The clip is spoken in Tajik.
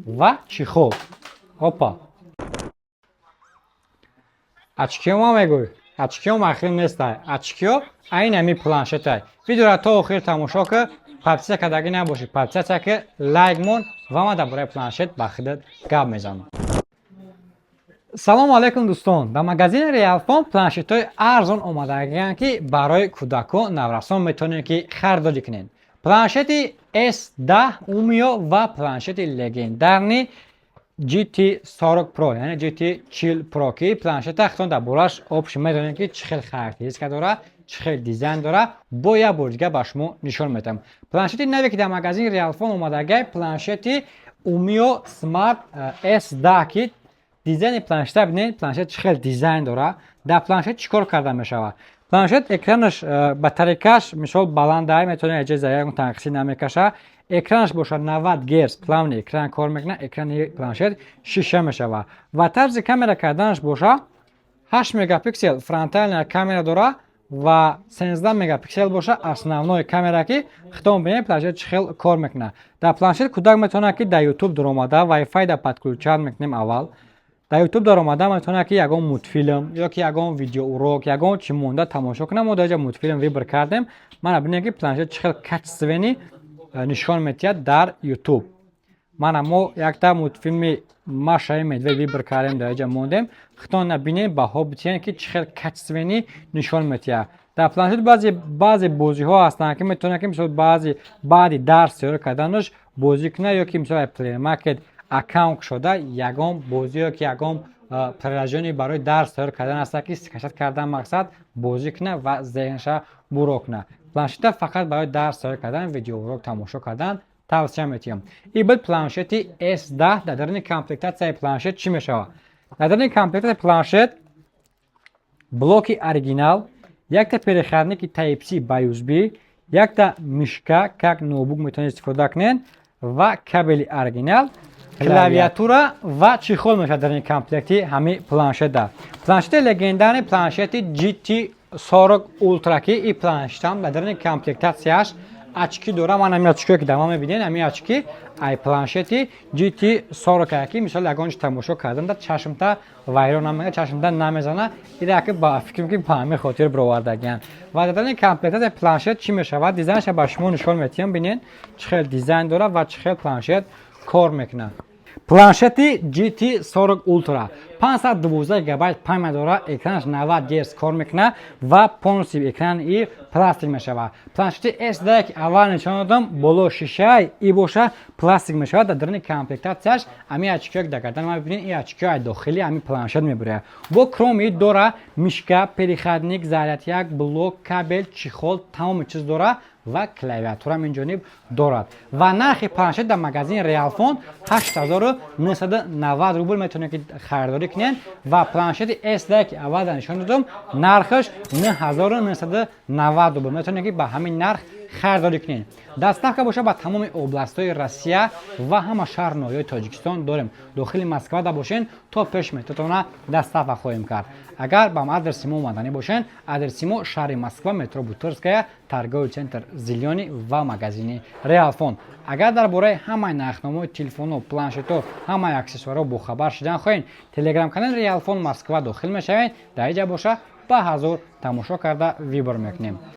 Ва чехол. Опа. Очкиё ма мегӯй. Очкиё махрим нестай. Очкиё айн ами планшетай. Видеоро то охир тамошо ки, подписка кардагӣ набошӣ. Подписка ки, лайк мон ва ман дар бораи планшет ба худат гап мезанам. Салому алайкум, дӯстон! Дар магазини Реалфон планшетҳои арзон омадагианд, ки барои кӯдакон, наврасон метавонед, ки харидорӣ кунед. Планшети S10 Ummio ва планшети легендарный GT40 Pro, яъне GT40 Pro, ки планшета худтон дар бораш общем медонед, ки чӣ хел характеристика дора, чӣ хел дизайн дора. Бо як бори дига ба шумо нишон медиҳам. Планшети наве, ки дар магазини Реалфон омадагиай, планшети Ummio Smart S10, ки дизайни планшета бинед, планшет чӣ хел дизайн дора. Дар планшет чӣ кор карда мешавад? Планшет экранаш, батарейкаш, мисол, баландай, метавонед эҷоза, ягон танқисӣ намекаша. Экранаш бошад, 90 герц плавный экран кор мекунад. Экрани планшет шиша мешавад ва тарзи камера карданаш боша, 8 мегапиксел фронтальная камера дора ва 13 мегапиксел боша основной камера, ки худтон бинед, планшет чӣ хел кор мекунад. Дар планшет кӯдак метавонад, ки дар Ютуб даромада, Wi-Fi да подключать мекунем аввал, дар Ютуб даромада метавонад, ки ягон мультфилм ё ки ягон видеоурок, ягон чӣ монда тамошо кунад. Мо дар ҷа мультфилм выбор кардем. Мана, бинед, ки планшет чӣ хел качественный нишон медиҳад дар Ютуб. Мана, мо якта мультфилми «Маша и медведь» выбор кардем, дар ҷа мондем. Худтон бинед, баҳо битиҳед, ки чӣ хел качественный нишон медиҳад. Дар планшет баъзе бозиҳо ҳастанд, ки метавонад, ки, мисол, баъзе баъди дарс тайёр карданаш бозӣ кунад, ё ки, мисол, Play Market аккаунт кушода, ягон бозӣ ё ки ягон приложение барои дарс тайёр кардан аст, ки скачать кардан, мақсад, бозӣ кунад ва зеҳнша буро кунад. Планшета фақат барои дарс тайёр кардан, видеоурок тамошо кардан тавсия метиҳам. Ин буд планшети S10. Дар даруни комплектатсияи планшет чӣ мешавад? Дар даруни комплектатсияи планшет блоки оригинал, якта переходники Type-C ба USB, якта мышка, как ноутбук метавонед истифода кунед, ва кабели оригинал, клавиатура ва чехол мешавад дар ин комплекти ҳамин планшета. Планшети легендарный, планшети GT 40 Ultra, ки ин планшетам дар даруни комплектатсияш очки дора. Ман ҳамин очкие, ки дар ман мебинед, ҳамин очки ай планшети GT 40, ки, мисол, ягон чи тамошо кардан да чашмта вайрон намекунад, чашмта намезана. Ира ки ба фикрам, ки ба ҳамин хотир бировардагиянд. Ва дар даруни комплектатсияи планшет чӣ мешавад? Дизайнша ба шумо нишон метиҳам. Бинед, чӣ хел дизайн дорад ва чӣ хел планшет кор мекунад. Планшети GT 40 Ultra 512 гигабайт память дорад, экранаш 90 герц кор мекунад ва полностью экран и пластик мешавад. Планшети S10, ки аввал нишон додам, боло шишаи, и боша пластик мешавад. Дар даруни комплектатсияш ҳамин очкиё, ки дар гардан ман бибинед, ин очкиё ай дохили ҳамин планшет мебуряд. Бо кроме дора мышка, переходник, зарядник, блок, кабел, чехол, тамоми чиз дора ва клавиатурам инҷониб дорад. Ва нархи планшет дар магазини Реалфон 8990 рубл, метавонед, ки харидорӣ кунед. Ва планшети S10, ки аввал дар нишон додам, нархаш 9990 рубл, метавонед, ки ба ҳамин нарх харидорӣ кунед. Доставка боша ба тамоми областҳои Россия ва ҳама шаҳр, ноҳияҳои Тоҷикистон дорем. Дохили Москва да бошен, то пеш метротона доставка хоҳем кард. Агар ба адреси мо омаданӣ бошен, адреси мо: шаҳри Москва, метро Бутырская, торговый центр «Зелёный» ва магазини Реалфон. Агар дар бораи ҳамаи нархномаҳои телефонҳо, планшетҳо, ҳамаи аксессуарҳо бохабар шудан хоҳед, телеграм-канали Реалфон Москва дохил мешавед. Дар инҷа боша ба ҳазор тамошо карда выбор мекунем.